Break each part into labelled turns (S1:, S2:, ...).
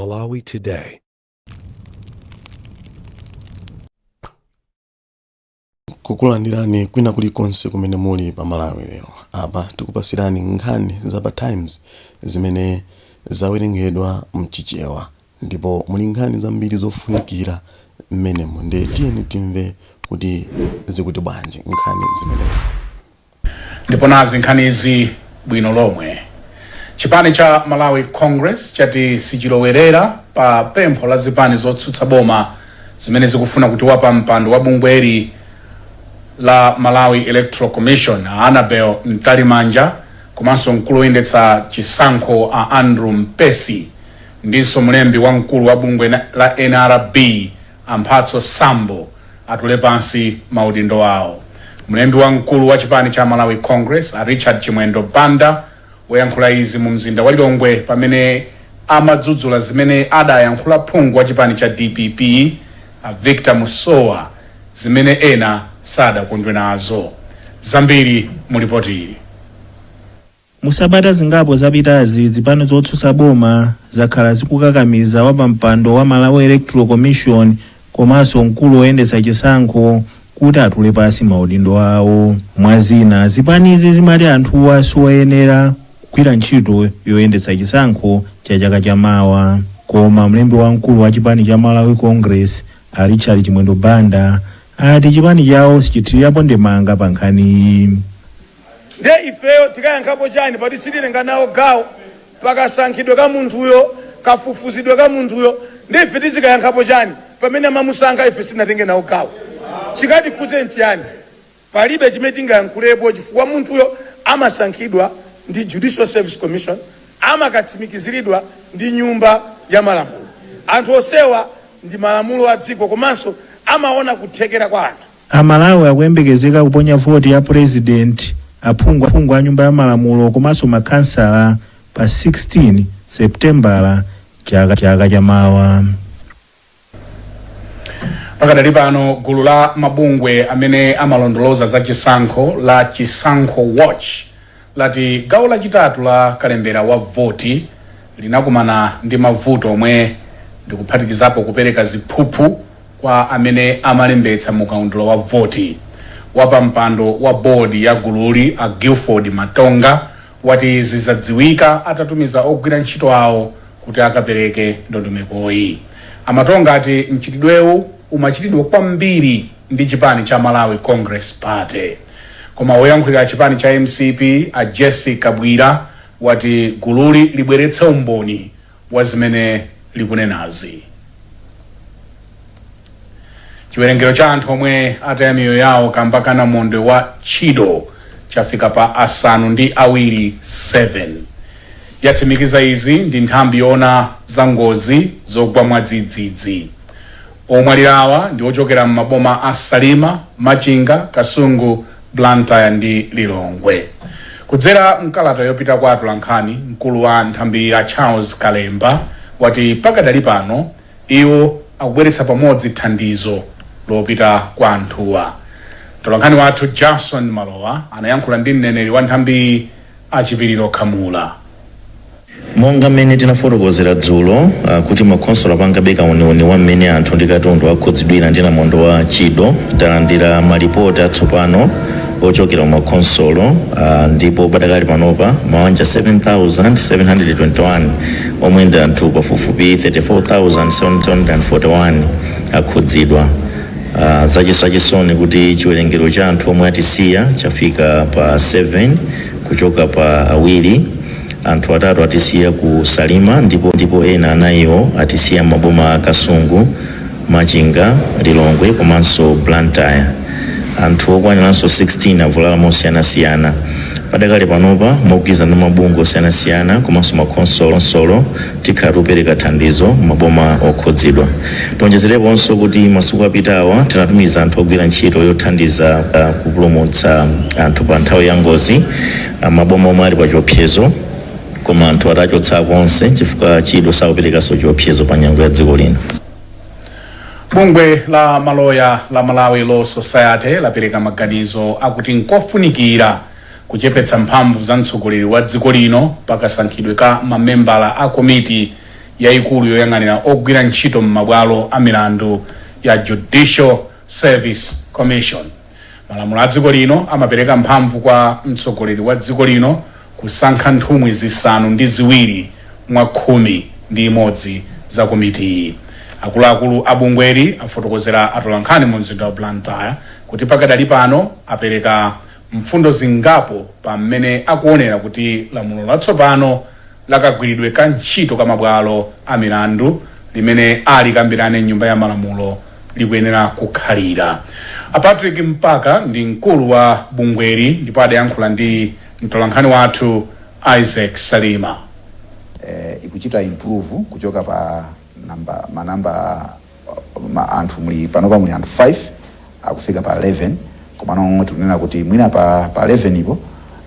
S1: Malawi Today.
S2: Kukulandirani kwina kulikonse kumene muli pa Malawi Lero. Apa tikupasirani nkhani za pa Times zimene zawerengedwa mchichewa ndipo muli nkhani zambiri zofunikira mmenemo ndiye tiyeni timve kuti zikuti bwanji nkhani zimenezi.
S3: Ndipo nazi nkhanizi bwino lomwe. Chipani cha Malawi Congress chati sichilowerera pa pempho la zipani zotsutsa boma zimene zikufuna kuti wapampando wa bungweli la Malawi Electoral Commission, a Annabel Mtalimanja, komanso mkulu woyendetsa chisankho, a Andrew Mpesi, ndinso mlembi wamkulu wa bungwe la NRB, a Mphatso Sambo, atule pansi maudindo awo. Mlembi wamkulu wa chipani cha Malawi Congress, a Richard Chimwendo Banda, wayankhula izi mu mzinda wa Lilongwe pamene amadzudzula zimene adayankhula phungu wa chipani cha DPP, a Victor Musowa, zimene ena sadakondwe nazo. Zambiri mu lipoti ili.
S4: Mu sabata zingapo zapitazi, zipani zotsutsa boma zakhala zikukakamiza wapampando wa Malawi Electoral Commission komanso mkulu woyendetsa chisankho kuti atule pansi maudindo awo. Mwa zina, zipanizi zimati anthuwa siwoyenera kugwira ntchito yoyendetsa chisankho cha chaka cha mawa. Koma mlembi wamkulu wa chipani cha Malawi Congress, a Richard Chimwendo Banda, ati chipani chawo sichithirirapo ndemanga pa nkhaniyi.
S5: Ndiye ifeyo tikayankhapo chani pati sititenga nawo gawo pakasankhidwe ka munthuyo, kafufuzidwe ka munthuyo? Ndiye ife tizikayankhapo chani pamene amamusankha ife sitinatenge nawo gawo? Chikatikhudze nchiyani? Palibe chimene tingayankhulepo chifukwa munthuyo amasankhidwa ndi Judicial Service Commission, amakatsimikiziridwa ndi Nyumba ya Malamulo. Anthu onsewa ndi malamulo a dziko komanso amaona kuthekera kwa anthu.
S4: Amalawi akuyembekezeka kuponya voti ya Purezidenti, aphungu a Nyumba ya Malamulo komanso makhansala pa 16 Sepitembala chaka cha mawa.
S3: Pakadali pano, gulu la mabungwe amene amalondoloza za chisankho la Chisankho Watch lati gawo lachitatu la kalembera wa voti linakumana ndi mavuto omwe ndikuphatikizapo kupereka ziphuphu kwa amene amalembetsa mu kaundula wa voti. Wapampando wa bodi ya gululi, a Guilford Matonga, wati izi zadziwika atatumiza ogwira ntchito awo kuti akapereke ndondomekoyi. A Matonga ati mchitidwewu umachitidwa kwambiri ndi chipani cha Malawi Congress Party. Koma woyankhulira chipani cha MCP, a Jessie Kabwila, wati gululi libweretse umboni wa zimene likunenazi. Chiwerengero cha anthu omwe ataya miyoyo yawo kamba ka namondwe wa Chido chafika pa 7 7. Yatsimikiza izi ndi nthambi yoona za ngozi zogwa mwadzidzidzi. Omwalirawa ndi ochokera m'maboma a Salima, Machinga, Kasungu, Blantyre ndi Lilongwe. Kudzera mkalata yopita kwa atolankhani, mkulu wa nthambi ya Charles Kalemba wati pakadali pano iwo akubweretsa pamodzi thandizo lopita kwa anthuwa. Mtolankhani wathu Jason Malowa anayankhula ndi mneneri wa nthambi, a Chipiliro Khamula.
S6: Monga mmene tinafotokozera dzulo kuti makhonsolo apangabe kauniuni wa mmene anthu ndi katundu akhudzidwira ndi namondwe wa Chido, talandira malipoti atsopano ochokera mu makhonsolo, ndipo padakali panopa mawanja 7,721 omwe ndi anthu pafupifupi 34,741 akhudzidwa. Zachisoni kuti chiwerengero cha anthu omwe atisiya chafika pa 7 kuchoka pa 2. Anthu 3 atisiya ku Salima ndipo ena 4wo atisiya m'maboma a Kasungu, Machinga, Lilongwe komanso Blantyre. Anthu okwaniranso 16 avulala mosiyanasiyana. Padakali panopa, mogwirizana ndi mabungwe osiyanasiyana komanso makhonsolo, tikhala tikupereka thandizo m'maboma okhudzidwa. Tionjezereponso kuti masiku apitawa tinatumiza anthu ogwira ntchito yothandiza kupulumutsa anthu pa nthawi ya ngozi maboma omwe ali pa chiopsezo, koma anthu atachotsako onse chifukwa Chido sakuperekanso chiopsezo pa nyengo ya dziko lino.
S3: Bungwe la maloya la Malawi Law Society lapereka maganizo akuti nkofunikira kuchepetsa mphamvu za mtsogoleri wa dziko lino pakasankhidwe ka mamembala a komiti yayikulu yoyang'anira ogwira ntchito m'mabwalo a milandu ya Judicial Service Commission. Malamulo a dziko lino amapereka mphamvu kwa mtsogoleri wa dziko lino kusankha nthumwi zisanu ndi ziwiri mwa 11 za komitiyi. Akuluakulu a bungweli afotokozera atolankhani mu mzinda wa Blantyre kuti pakadali pano apereka mfundo zingapo pa mmene akuonera kuti lamulo latsopano lakagwiridwe ka ntchito ka mabwalo a milandu limene alikambirane mnyumba ya malamulo likuyenera kukhalira. A Patrick Mpaka ndi mkulu wa bungweli ndipo adayankhula ndi mtolankhani wathu Isaac Salima.
S1: Ikuchita improve kuchoka pa namba manamba ma anthu muli panopa, muli anthu 5 akufika pa 11, komano tikunena kuti mwina pa 11 ipo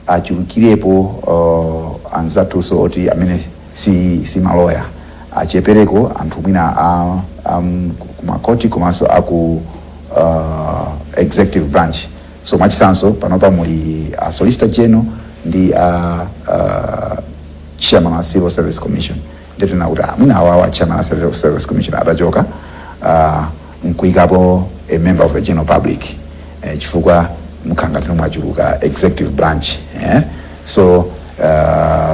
S1: achulukirepo anzathunso oti amene si maloya, achepereko anthu mwina kumakoti komanso aku executive branch. So mwachitsanzo, panopa muli a Solicitor General ndi a chairman wa Civil Service Commission. Ndiye kuti mwina awawa chairman wa Civil Service Commission atachoka, nkuikapo a member of the general public, chifukwa mkhanga tino mwachuluka executive branch, eh? So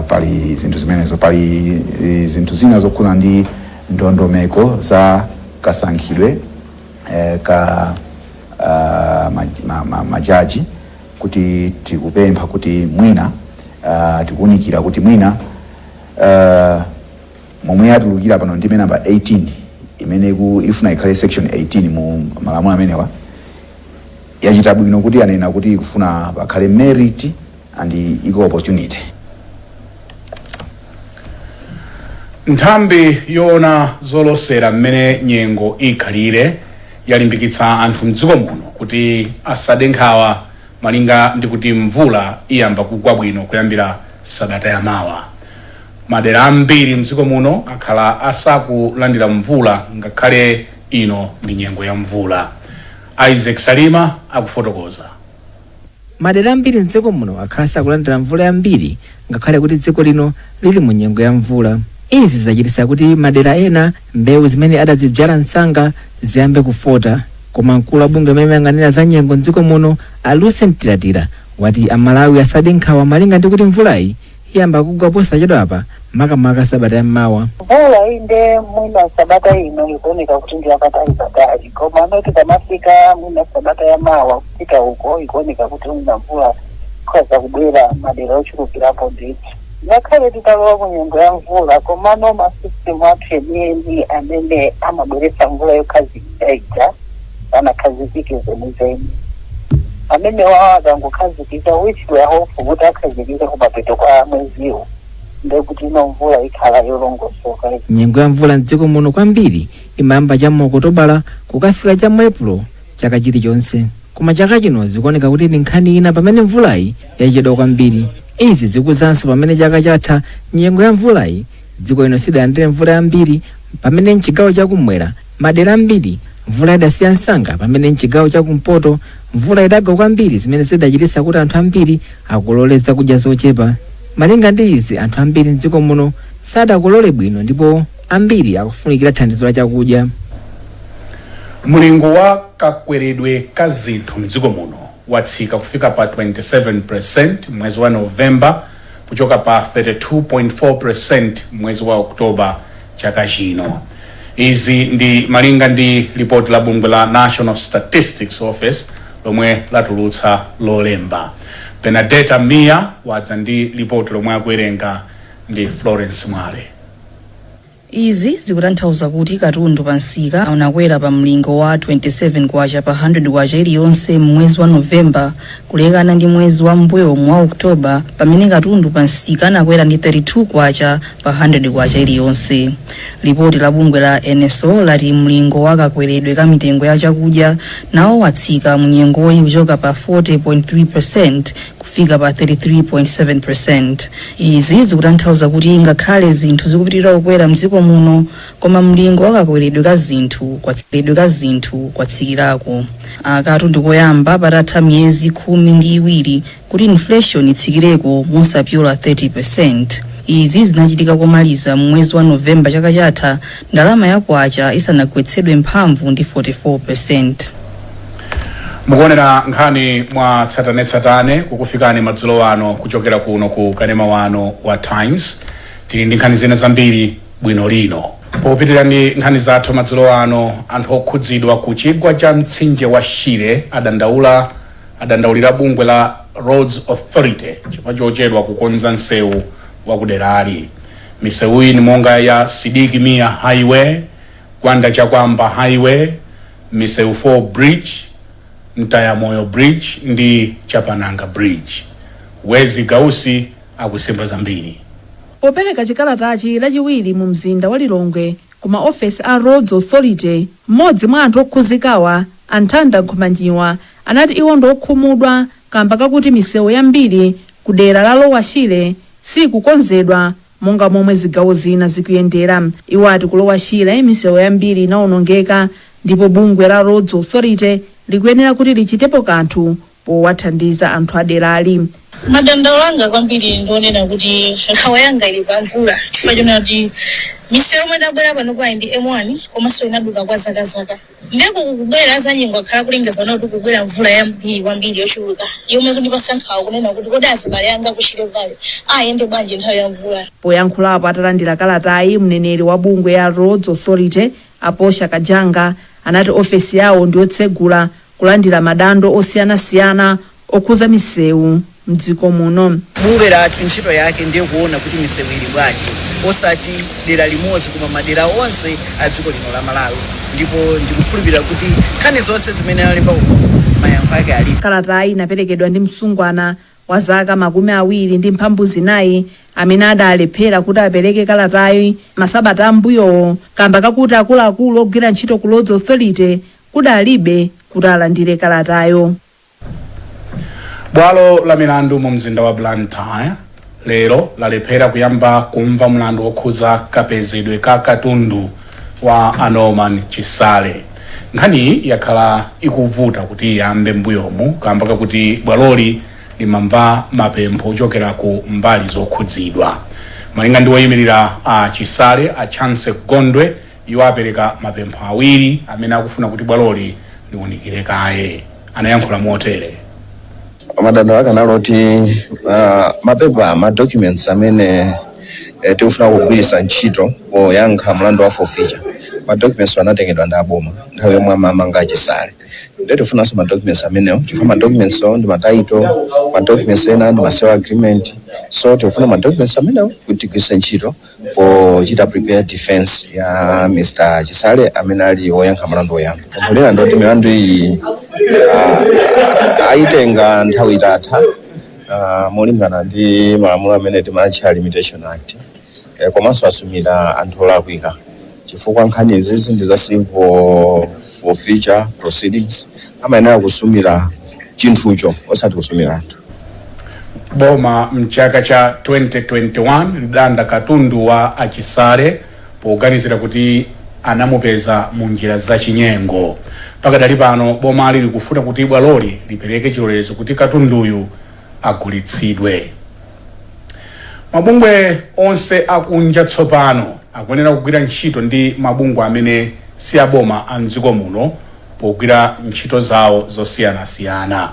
S1: pali zinthu zimenezo, pali zinthu zina zokhudza ndi ndondomeko za kasankhidwe ka majaji, kuti tikupempha kuti mwina tikuwunikira kuti mwina momwe yatulukira pano ndime namba 18 imene ifuna ikhale section 18 mu malamulo amenewa, yachita bwino kuti anena kuti ikufuna pakhale merit and equal opportunity.
S3: Nthambi yoona zolosera mmene nyengo ikhalire yalimbikitsa anthu mdziko muno kuti asade nkhawa malinga ndi kuti mvula iyamba kugwa bwino kuyambira sabata yamawa. Madera ambiri mdziko muno akhala asakulandira mvula ngakhale ino ndi nyengo ya mvula. Isaac Salima akufotokoza.
S7: Madera ambiri mdziko muno akhala sakulandira mvula yambiri ngakhale kuti dziko lino lili mu nyengo ya mvula. Izi zachititsa kuti madera ena mbewu zimene adazidzala msanga ziyambe kufota. Koma mkulu wa bungwe limene limayang'anira za nyengo mdziko muno, a Lucy Mtilatila, wati Amalawi asade nkhawa malinga ndi kuti mvulayi iyamba kugwa posachedwapa, makamaka sabata yammawa.
S8: Mvula inde, mwina sabata ino ikuoneka kuti ndi yapatali patali, koma anoti pamafika mwina sabata yamawa kupita uko, ikuoneka kuti mwina mvula ikhoza kubwera madera ochulukirapo ndithu. Ngakhale titalowa ku nyengo ya mvula, komano masystem athu enieni amene amabweretsa mvula yokhazikika ija sanakhazikike zenizeni. Amene wawo akangokhazikika, which we are hopeful kuti akhazikike kumapeto kwa mweziwo, ndekuti ino mvula ikhala yolongosoka.
S7: Nyengo ya mvula mdziko muno kwambiri imayamba cha mu Okotobala kukafika cha mu Epulo chaka chilichonse, koma chaka chino zikuoneka kuti ndi nkhani ina pamene mvulayi yachedwa kwambiri. Izi zikuzanso pamene chaka chatha nyengo ya mvulayi dziko lino sidalandire mvula yambiri, pamene mchigawo chakumwera madera ambiri mvula idasiya msanga, pamene mchigawo chakumpoto mvula idagwa kwambiri, zimene zidachititsa kuti anthu ambiri akolole zakudya zochepa. Malinga ndi izi, anthu ambiri mdziko muno sadakolole bwino ndipo ambiri akufunikira thandizo la chakudya.
S3: Mlingo wa kakweredwe ka zinthu mdziko muno watsika kufika pa 27% mwezi wa Novemba kuchoka pa 32.4% mwezi wa Oktoba chaka chino. Izi ndi malinga ndi ripoti la bungwe la National Statistics Office lomwe latulutsa Lolemba. Benadeta Mia wadza ndi ripoti lomwe akuwerenga ndi Florence Mwale.
S9: Izi zikutanthauza kuti katundu pa msika unakwera pa mlingo wa 27 kwacha pa 100 kwacha iliyonse m'mwezi wa Novemba, kulekana ndi mwezi wa m'mbuyomu wa Oktoba, pamene katundu pa msika anakwera ndi 32 kwacha pa 100 kwacha iliyonse. Lipoti la bungwe la NSO lati mlingo wa kakweredwe ka mitengo ya chakudya nawo watsika mu nyengoyi kuchoka pa 40.3% kufika pa 33.7%. Izi zikutanthauza kuti ngakhale zinthu zikupitirira kukwera mdziko muno, koma mlingo wa kakweredwe ka zinthu kwatsikirako. Akatu ndikoyamba patatha miyezi 12 kuti inflation itsikireko mosapyola 30%. Izi zinachitika komaliza mwezi wa Novemba chaka chatha, ndalama ya kwacha isanagwetsedwe mphamvu ndi 44.
S3: Mukuonera nkhani mwa tsatanetsatane kukufikani madzulo ano kuchokera kuno ku kanema wano wa Times. Tili ndi nkhani zina zambiri bwino lino. Popitirira ndi nkhani zathu madzulo ano, anthu okhudzidwa ku chigwa cha mtsinje wa Shire adandaulira bungwe la Roads Authority chifukwa chochedwa kukonza msewu wa kuderali. Misewu iyi ni monga ya Sidik Mia Highway, Gwanda Chakwamba Highway, Misewu 4 Bridge, Mtayamoyo Bridge ndi Chapananga Bridge. Wezi Gausi akusimba zambiri.
S10: Popereka chikalatachi Lachiwiri mu mzinda wa Lilongwe ku maofesi a Roads Authority, mmodzi mwa anthu okhuzikawa, Anthanda Nkhumanjiwa, anati iwo ndi okhumudwa kamba kakuti misewu yambiri ku dera la Lower Shire sikukonzedwa monga momwe zigawo zina zikuyendera. Iwo ati ku Lower Shire misewu yambiri inawonongeka ndipo bungwe la Roads Authority likuyenera kuti lichitepo kanthu powathandiza anthu aderali.
S11: Madandaulo anga kwambiri ndionena kuti nkhawa yanga ili pa mvula, chifukwa chonena kuti misewu yomwe idabwera pano payi ndi M1, komanso inaduka kwa zakazaka. Ndeko kukubwera za nyengo, akhala kulengeza kuti kukubwera mvula yambiri kwambiri yochuluka, yomwe kundipasa nkhawa kunena kuti kodi azibale anga ku Shire Valley ayende bwanji nthawi ya mvula?
S10: Poyankhulapo atalandira kalatayi, mneneri wa bungwe ya Roads Authority, Aposha Kajanga, anati ofesi yawo ndiyotsegula kulandira madando osiyanasiyana okhuza misewu mdziko muno.
S12: Bungwe lathu ntchito yake ndiye kuona kuti misewu ili bwanji, osati dera limodzi koma madera onse a dziko lino la Malawi, ndipo ndikukhulupirira kuti nkhani zonse zimene alemba umu mayankho ake alipo.
S10: Kalatayi inaperekedwa ndi msungwana wa zaka 24 amene adalephera kuti apereke kalatayi masabata ambuyowo kamba kakuti akuluakulu ogwira ntchito ku Roads Authority kudalibe kuti alandire kalatayo.
S3: Bwalo la milandu mu mzinda wa Blantyre lero lalephera kuyamba kumva mlandu wokhuza kapezedwe ka katundu wa a Norman Chisale. Nkhaniyi yakhala ikuvuta kuti iyambe mbuyomu kamba kakuti bwaloli limamva mapempho ochokera ku mbali zokhudzidwa. Malinga ndi woyimirira a Chisale, a Chance Gondwe, iwo apereka mapempho awiri amene akufuna kuti bwaloli liwunikire kaye. Anayankhula motere.
S13: Madandaulo ake anali oti mapepa, ma documents amene tikufuna kugwiritsa ntchito poyankha mlandu wa forfeiture, ma documents anatengedwa ndi aboma nthawi yomwe amamanga Chisale. Ndiye tifunanso ma documents amenewo, chifukwa ma documents o ndi ma title, ma documents ena ndi ma sale agreement. So tikufuna ma documents amenewo kuti tigwiritse ntchito pochita prepare defense ya Mr Chisale amene ali woyankha mlandu woyamba. Pempho lina ndoti milandu iyi ayitenga nthawi itatha molingana ndi malamulo amene timatcha Limitation Act, komanso asumira anthu olakwika, chifukwa nkhani izizi ndi za civil forfeiture proceedings, amayenera kusumira chinthucho osati kusumira anthu.
S3: Boma mchaka cha 2021 lidalanda katundu wa Achisale poganizira kuti anamupeza mu njira zachinyengo. Pakadali pano bomali likufuna kuti bwaloli lipereke chilolezo kuti katunduyu agulitsidwe. Mabungwe onse akunja tsopano akuyenera kugwira ntchito ndi mabungwe amene si aboma a mdziko muno pogwira ntchito zawo zosiyanasiyana.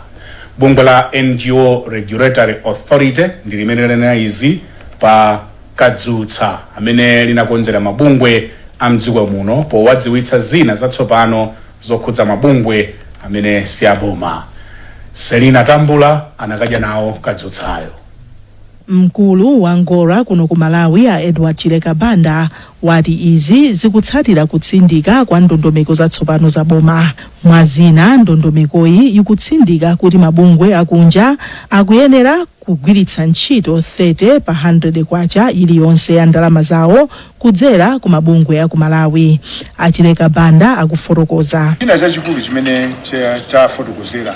S3: Bungwe la NGO Regulatory Authority ndi limene lanena izi pa kadzutsa amene linakonzera mabungwe a mdziko muno powadziwitsa zina zatsopano zokhudza mabungwe amene si aboma. Selina Tambula anakadya nawo kadzutsayo.
S14: Mkulu wa NGORA kuno ku Malawi, a Edward Chileka Banda, wati izi zikutsatira kutsindika kwa ndondomeko zatsopano za boma. Mwazina, ndondomekoyi ikutsindika kuti mabungwe akunja akuyenera kugwiritsa ntchito 30 pa 100 kwacha iliyonse ya ndalama zawo kudzera ku mabungwe aku Malawi. Achileka Banda akufotokoza.
S15: China chachikulu chimene chafotokozera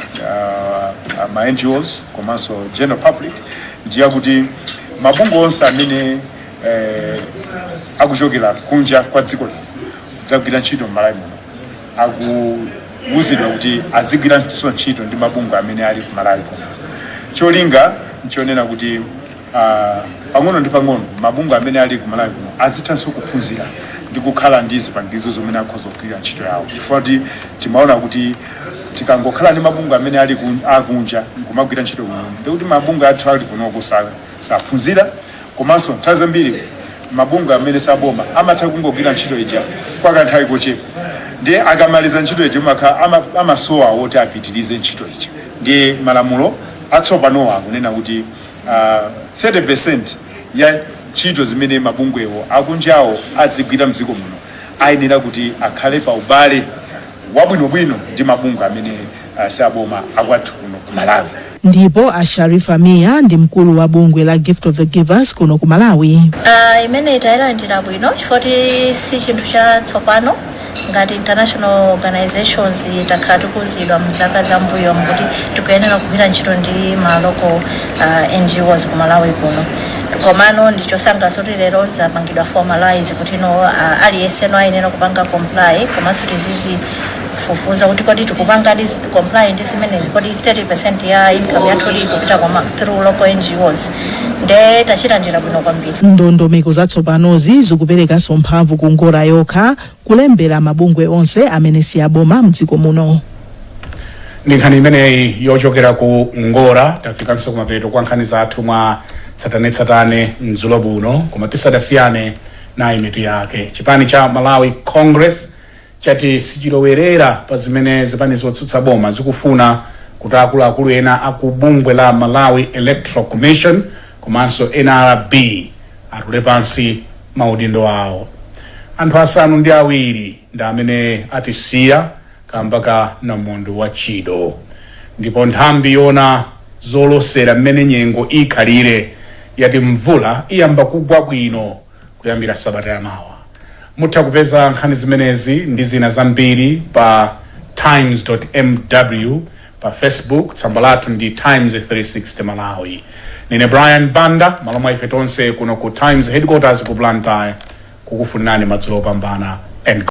S15: ma NGOs komanso general public ndiye kuti mabungwe onse amene akuchokera kunja kwa dziko lino kudzagwira ntchito m'Malawi muno akuwuzidwa kuti azigwiranso ntchito ndi mabungwe amene ali ku Malawi kuno. Cholinga nchonena kuti Pang'ono ndi pang'ono mabungwe amene ali ku Malawi kuno azithanso kuphunzira ndi kukhala ndi zipangizo zomwe akhoza kugwirira ntchito yawo, chifukwa kuti timaona kuti tikangokhala ndi mabungwe amene ali akunja nkumagwira ntchito kuno, ndikuti mabungwe athu ali kunoko saphunzira. Komanso nthawi zambiri mabungwe amene saboma amatha kungogwira ntchito ija kwa kanthawi kochepa, ndiye akamaliza ntchito ija amasowa woti apitirize ntchito ija. Ndiye malamulo atsopanowa akunena kuti 30% ya ntchito zimene mabungwewo akunjawo adzigwira mdziko muno ayenera kuti akhale pa ubale wabwinobwino ndi mabungwe amene siaboma akwathu kuno ku Malawi.
S14: Ndipo a Sharifa Mia ndi mkulu wa bungwe la Gift of the Givers kuno ku Malawi.
S16: Imene tayilandira bwino chifukwa si chinthu chatsopano. Ngati international organizations takhala tikuwuzidwa mzaka zambuyo kuti tikuyenera kugwira ntchito ndi ma local NGOs ku Malawi kuno. Komano ndichosangalatsa kuti lero zapangidwa formalize kuti no, aliyense no ayenera kupanga comply, komanso tizizifufuza kuti kodi tikupanga comply ndi zimenezi, kodi 30% ya income yathu ikupita through local NGOs. Nde tachilandira bwino kwambiri.
S14: Ndondomeko zatsopanozi zikuperekanso mphamvu ku NGORA yokha kulembera mabungwe onse amene si aboma mdziko muno.
S3: Ndi nkhani imeneyi yochokera ku NGORA tafikanso kumapeto kwa nkhani zathu mwa tsatanetsatane mdzulo buno. Koma tisadasiyane, nayi mitu yake. Chipani cha Malawi Congress chati sichilowerera pa zimene zipani zotsutsa boma zikufuna kuti akuluakulu ena aku bungwe la Malawi Electoral Commission komanso NRB atule pansi maudindo awo. Anthu 7 ndi amene atisiya kamba ka namondwe wa Chido. Ndipo nthambi yona zolosera mmene nyengo ikhalire yati mvula iyamba kugwa bwino kuyambira sabata yamawa. Mutha kupeza nkhani zimenezi ndi zina zambiri pa times.mw. Pa Facebook tsamba lathu ndi Times 360 Malawi. Nine Brian Banda, malo mwa ife tonse kuno ku Times headquarters ku Blantyre, kukufunirani madzulo opambana and